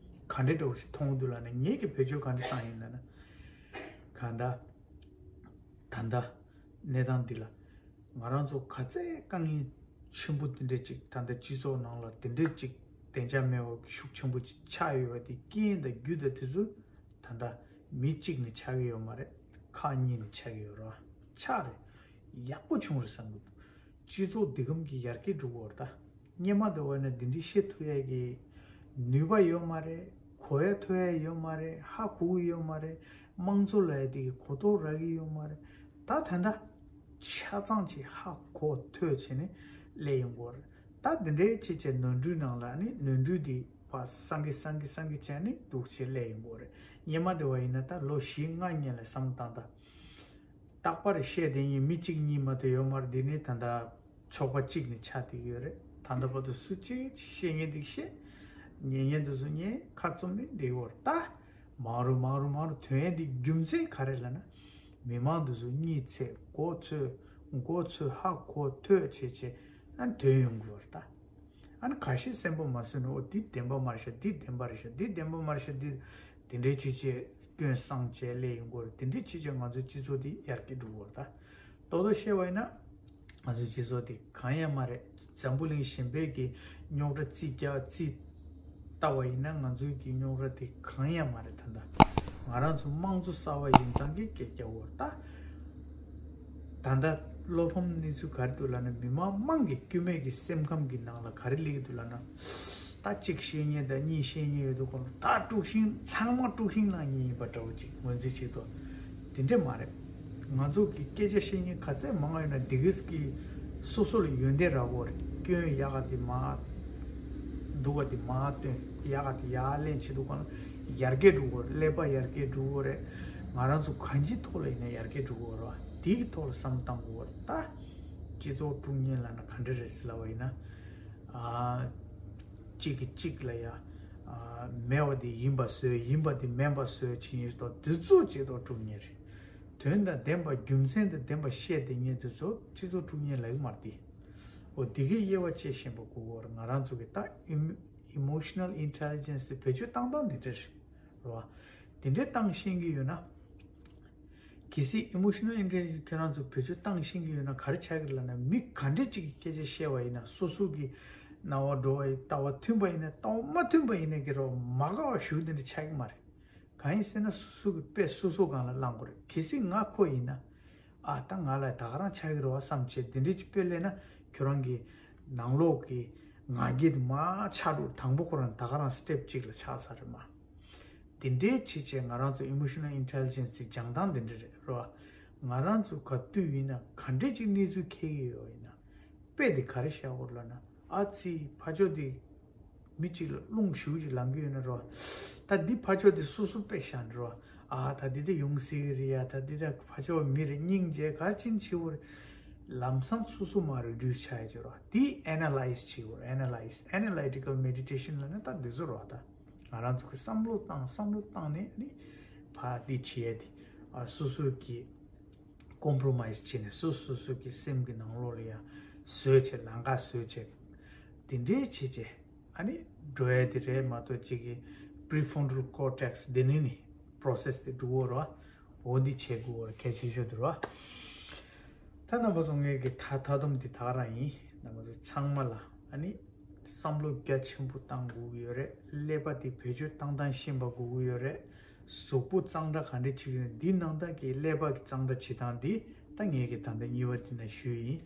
ག་འདྲ་འདྲ་བོ་ཞིག་མཐོང་གི་འདུག་ལབ་ན་ངེད་ཀྱི་བེད་སྤྱོད་ག་འདྲ་བཏང་ཡིན་ལབ་ན། གང་ལྟར་ད་ལྟ་གནས་སྟངས་འདི་ལ་ང་རང་ཚོ་ག་ཚད་དཀའ་ངལ་ཆེན་པོ་འདི་འདྲ་ཅིག་ད་ལྟ་སྤྱི་ཚོགས་ནང་ལ་འདི་འདྲ་ཅིག་བདེ་འཇགས་མེད་པ་ཤུགས་ཆེན་པོ་ཅིག་ཆགས་ཡོད་པ་དེ་རྐྱེན་དང་རྒྱུ་དང་དེ་ཚོ་ད་ལྟ་མི་གཅིག་ནས་ཆགས་ཀྱི་ཡོད་མ་རེད། ཁག་གཉིས་ནས་ཆགས་ཀྱི་ཡོད་རེད་བ། ཆགས་རེད། ཡག་པོ་བྱུང་རེད་བསམ་གྱི་འདུག་སྤྱི་ཚོགས་འདི་གམ་གྱི་ཡར་རྒྱས་འགྲོ་གི་ཡོད་རེད་ད། སྔོན་མ་དེ་བས་ན་འདི་འདྲའི་བཤད་ཐུབ་ཡས་ཀྱི་ནུས་པ་ཡོད་མ་རེད། གོ་ཡ་ཐོས་ཡ་ཡོད་མ་རེད། ཧ་གོ་གི་ཡོད་མ་རེད། དམངས་གཙོ་ལབ་ཡ་དེ་གི་གོ་རྟོགས་རག་གི་ཡོད་མ་རེད། ད་ད་ལྟ་ཆ་ཚང་ཅིག་ཧ་གོ་ཐོས་བྱས་ནས་སླེབས་ཡོང་གི་ཡོད་རེད། ད་འདི་འདྲའི་ཅིག་བྱས་ནོར་འཁྲུལ་ནང་ལ་ནི་ནོར་འཁྲུལ་དེ་ཕར་སངས་གི་སངས་གི་སངས་གི་བྱས་ནས་འདུག་བྱས་སླེབས་ཡོང་གི་ཡོད་རེད། སྔོན་མ་དེ་བས་ཡིན་ན་ད་ལོ་བཞི་ལྔ་སྔོན་ལ་བསམ་བློ་བཏང་ད། རྟག་པར་བཤད་བསྡད་མཁན་མི་གཅིག་གཉིས་མ་གཏོགས་ཡོད་མ་རེད། འདི་ནི་ད་ལྟ་ཚོགས་པ་གཅིག་ནས་ཆགས་བསྡད་ཡོད་རེད། ད་ལྟ་བར་དུ་སུ་གཅིག་བཤད་མཁན་འདི་བཤད། ཉན་མཁན་དེ་ཚོ་ཉན། ཁ་བཙུམ་ནས་བསྡད་ཡོད་རེད། ད་མང་རུ་མང་རུ་མང་རུ་ཐོན་ཡས་འདི་རྒྱུ་མཚན་ག་རེ་ལབ་ན། མི་མང་དེ་ཚོ་གཉིད་སད། མགོ་ཚོས། མགོ་ཚོས་ཧ་གོ་ཐོས་བྱས་བྱས་ཨ་ཐོན་ཡོང་གི་ཡོད་རེད་ད། ཨ་ནི་ཁ་ཤས་སེམས་པ་མ་བཟོད་ནས། འོ་འདི་བདེན་པ་མ་རེད་ཤག་འདི་བདེན་པ་རེད་ཤག་འདི་བདེན་པ་མ་རེད་ཤག་འདི་དེ་འདྲའི་ཅི་བྱས་སྐྱོན་སངས་བྱས་སླེབས་ཡོང་གི་ཡོད་རེད། དེ་འདྲའི་ཅི་བྱས་ང་ཚོའི་སྤྱི་ཚོགས་འདི་ཡར་རྒྱས་འགྲོ་གི་ཡོད་རེད་ད། ཏོག་ཏོག་བཤད་པ་ཡིན་ན་ང་ཚོའི་སྤྱི་ཚོགས་འདི་གང་ཡང་མ་རེད། འཛམ་བུ་གླིང་གཞན་པའི་གི་རྙོག་དྲ་རྩིས་རྒྱག་རྩིས་ལྟ་བ་ཡིན་ན་ང་ཚོའི་གི་རྙོག་དྲ་དེ་གང་ཡང་མ་རེད། ད་ལྟ་ང་རང་ཚོ་དམངས་གཙོ་གསར་བ་ཡིན་ཙང་གི་སྐད་རྒྱག་གི་ཡོད་རེད་ད། ད་ལྟ་བློ་ཕམ་གནས་ཚུལ་ག་རེ་འདུག་ལབ་ན། མི་མང་དམངས་ཀྱི་དཀྱུས་མའི་གི་སེམས་ཁམས་ཀྱི་ནང་ལ་ག་རེ་སླེབས་ཀྱི་འདུག་ལབ་ན། ད་གཅིག་བཤད་མཁན་དང་གཉིས་བཤད་མཁན་ཡོད་དུས་ཁོ་ལ་ད་དཀྲུག་ཤིང་། ཚང་མ་དཀྲུག་ཤིང་ལངས་མཁན་ཡིན་པ་འདྲ་བོ་ཅིག་ངོས་འཛིན་བྱེད་དོ། དེ་འདྲས་མ་རེད། ང་ཚོ་གི་སྐད་ཆ་བཤད་མཁན་ག་ཚད་མང་ཡོད་ན་དེ་གིས་ཀྱི་སོ་སོ་ལ་ཡོན་ཏན་རག་གི་ཡོད་རེད། སྐྱོན་ཡག་ག་དེ་མར་སྡུག་ག་དེ་མར་སྟོན། ཡག་ག་དེ་ཡར་ལེན་བྱེད་དུས་ཁོ་ན་ཡར་རྒྱས་འགྲོ་གི་ཡོད་རེད། ཀླད་པ་ཡར་རྒྱས་འགྲོ་གི་ཡོད་རེད། ང་རང་ཚོ་གང་ཅིའི་ཐོག་ལ་ཡིན་ན་ཡར་རྒྱས་འགྲོ་གི་ཡོད་རེད་བ། དེའི་ཐོག་ལ་བསམ་བློ་བཏང་དགོས་ཡོད་རེད་ད། སྤྱི་ཚོགས་དཀྲུག་མཁན་ལབ་ན་ག་འདྲ་རེད་ཟེར་ལབ་པ་ཡིན་ན། ཨ། གཅིག་གིས་གཅིག་ལ་ཡ། ཨ། མེད་པ་དེ་ཡིན་པ་བཟོས། ཡིན་པ་དེ་མེད་པ་བཟོས་བྱས་ཡོད་དོ། དེ་ཚོ་བྱེད་དོ་དཀྲུག་མཁན་རེད། དོན་དང་ལྡན་པ། རྒྱུ་མཚན་དང་ལྡན་པ་བཤད་བསྡད་མཁན་དེ་ཚོ་སྤྱི་ཚོགས་དཀྲུག་མཁན་ལབ་ཀྱི་མ་རེད་དེ། འོ་དེ་གའི་དབྱེ་བ་དཔྱད་ཤེས་པ་དགོས་ཀྱི་ཡོད་རེད། ང་རང་ཚོ་གི་ད་ཨི་ཨི་མོ་ཤི་ནལ་ཨིན་ཊེ་ལི་ཇེན་སི་དེ་བེད་སྤྱོད་བཏང་སྟངས་འདི་འདྲ་རེད་བ། དེ་འདྲའི་བཏང་ཤེས་ཀྱི་ཡོད་ན། གལ་སྲིད་ཨི་མོ་ཤི་ནལ་ཨིན་ཊེ་ལི་ཇེན་སི་ཁྱེད་རང་ཚོ་བེད་སྤྱོད་བཏང་ཤེས་ཀྱི་ཡོད་ན་ག་རེ་ཆགས་ཀྱི་ལབ་ན། མི་ག་འདྲས་ཅིག་གིས་སྐད་ཆ་བཤད་པ་ཡིན་ན། སོ་སོ་གི་རྣ་བར་འགྲོ་བ་ཡིན། ལྟ་བ་མཐུན་པ་ཡིན་ན། ལྟ་བ་མ་མཐུན་པ་ཡིན་ན་གི་རོ་མ་དགའ་བ་ཞུ་དེ་འདྲ་ཆགས་ཀྱི་མ་རེད། གང་ཡིན་ཟེར་ན་སོ་སོ་གི་དཔེ་སོ་སོ་སྒང་ལ་བླང་དགོས་རེད། གལ་སྲིད་ང་ཁོ་ཡིན་ན། ཨ་ད་ང་ལ་ད་ག་རང་ཆགས་ཀྱི་རེད་བ་བསམ་བྱས་དེ་འདྲས་ཅིག་དཔེ་སླེབས་ན་ཁྱོད་རང་གི་ནང་ལོགས་ཀྱི་ང་རྒྱལ་དེ་མར་ཆག་འགྲོ། དང་པོ་ཁོ་རང་ད་ག་རང་སི་ཊེབ་གཅིག་ལ་ཆགས་ཚར་རེད་མ། དེ་འདྲའི་བྱས་བྱས་ང་རང་ཚོ་ཨི་མོ་ཤི་ནལ་ཨིན་ཊེ་ལི་ཇེན་སི་སྦྱང་སྟངས་དེ་འདྲ་རེད་རོ། ང་རང་ཚོ་ག་དུས་ཡིན་ན་ག་འདྲས་ཅིག་གནས་ཚུལ་འཁེལ་གྱི་ཡོད་ཡིན་ན། དཔེ་དེ་ག་རེ་བཞག་དགོས་ལབ་ན། ཨ་ཙི་ཕར་ཕྱོགས་དེ་མི་གཅིག་ལ་རླུང་ཞེ་པོ་ཅིག་ལངས་ཀྱི་ཡོད་ན་རོ། ད་འདི་ཕར་ཕྱོགས་དེ་སོ་སོ་དཔེ་བཞག་ན་རོ། ཨ་ད་འདི་ད་ཡོང་སྲིད་ཀྱི་རེད་ཡ། ད་འདི་ད་ཕར་ཕྱོགས་མི་རེ་སྙིང་རྗེ་ག་རེ་ཕྱིན་བྱེད་དགོས་རེད། ལམ་སང་སོ་སོ་མར་རི་ཌིའུ་སི་ཆགས་ཡ་བྱེད་རོ། དེ་ཨེ་ན་ལའི་ཛི་བྱེད་དགོས་རེད། ཨེ་ན་ལའི་ཛི། ཨེ་ན་ལའི་ཊི་ཀལ་མེ་ཌི་ཊེ་ཤན་ལབ་ན་ད་འདི་ཚོ་རོ། ད་ང་རང་ཚོ་གི་བསམ་བློ་བཏང་། བསམ་བློ་བཏང་ནས་ནི་ཕར་འདི་བྱེད་ཡ་དེ། ཨ་སོ་སོ་གི་ཀོམ་པོ་རོ་མའི་ཛི་བྱས་ནས་སོ་སོ་སོ་གི་སེམས་ཀྱི་ནང་ལོགས་ལ་ཡ་བཟོས་བྱས། ལམ་ཁ་བཟོས་བྱས། དེ་འདྲའི་བྱས་བྱས་ཨ་ནི་འགྲོ་ཡ་དེ་རེད་མ་གཏོགས། གཅིག་གི་པི་རི་ཕོན་ཊལ་ཀོར་ཊེག་སི་དེ་ནི་ནི་པོ་རོ་སེ་སི་དེ་འགྲོ་གི་ཡོད་རེད་བ། འོ་འདི་བྱེད་དགོས་པ་གལ་ཆེ་ཤོས་དེ་རེད་བ། ད་རྣམ་པ་ཚོ་ངའི་གི་ད་ད་དུམ་འདི་ད་ག་རང་ཡིན། རྣམ་པ་ཚོ་ཚང་མ་ལ་ཨ་ནི་བསམ་བློ་རྒྱ་ཆེན་པོ་བཏང་དགོས་ཀྱི་ཡོད་རེད། ཀླད་པ་དེ་བེད་སྤྱོད་བཏང་སྟངས་ཤེས་པ་དགོས་ཀྱི་ཡོད་རེད། གཟུགས་པོ་གཙང་སྦྲ་ག་འདྲ་བྱེད་ཀྱི་ཡོད་ན་འདི་ནང་ལྟར་གྱི་ཀླད་པ་གི་གཙང་སྦྲ་བྱེད་སྟངས་འདི་ད་ངས་ཀྱི་ད་ལྟ་གཉིས་པ་འདི་ན་ཞུས་ཡིན།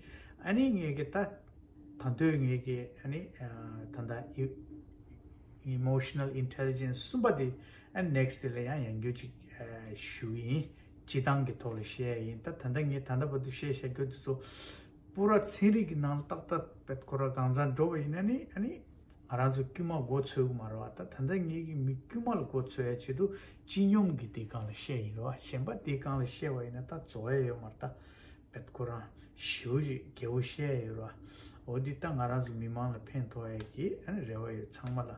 ཨ་ནི་ངས་ཀྱི་ད་ད་ལྟོས་ངས་ཀྱི་ཨ་ནི་ད་ལྟ་ཨི་མོ་ཤི་ནལ་ཨིན་ཊེ་ལི་ཇེན་སི་གསུམ་པ་དེ་ཨ་ནེག་སི་ཊི་དེ་ལ་ཡང་ཡང་བསྐྱར་ཅིག་ཞུ་ཡིན། སྤྱིར་བཏང་གི་ཐོག་ལ་བཤད་ཡིན། ད་ད་ལྟ་ངས་ད་ལྟ་བར་དུ་བཤད་བཞག་རྒྱུ་དེ་ཚོ་པུ་ར་ཚན་རིག་གི་ནང་ལ་ཏག་ཏག་བེད་ཁོ་ར་གང་ཚང་འགྲོ་བ་ཡིན་ན་ནི་ཨ་ནི་ང་རང་ཚོ་དཀྱུས་མ་མགོ་ཚོས་ཀྱི་མ་རེད་བ། ད་ད་ལྟ་ངེད་ཀྱི་མི་དཀྱུས་མ་ལ་མགོ་ཚོས་ཡ་ཆེད་དུ་སྤྱི་སྙོམས་ཀྱི་དེའི་སྒང་ལ་བཤད་ཡིན་རེད་བ། གཞན་པ་དེའི་སྒང་ལ་བཤད་པ་ཡིན་ན་ད་རྫོགས་ཡ་ཡོད་མ་རེད་ད། བེད་ཁོ་རང་ཞེ་པོ་ཞིག་རྒྱལ་པོ་བཤད་ཡ་ཡོད་རེད་བ། འོ་འདི་ད་ང་རང་ཚོ་མི་མང་ལ་ཕན་ཐོགས་ཡ་གི་ཨ་ནི་རེ་བ་ཡོད། ཚང་མ་ལ་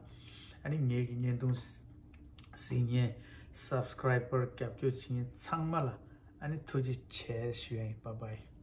ཨ་ནི་ངེད་ཀྱི་བརྙན་ཐུང་གཟིགས་མཁན་སབ་སི་ཀ་རའི་བར་རྒྱབ་སྐྱོར་བྱེད་མཁན་ཚང་མ་ལ་ཨ་ནི་ཐུགས་རྗེ་ཆེ་ཞུ་ཡ་ཡིན། བཱའི་བཱའི།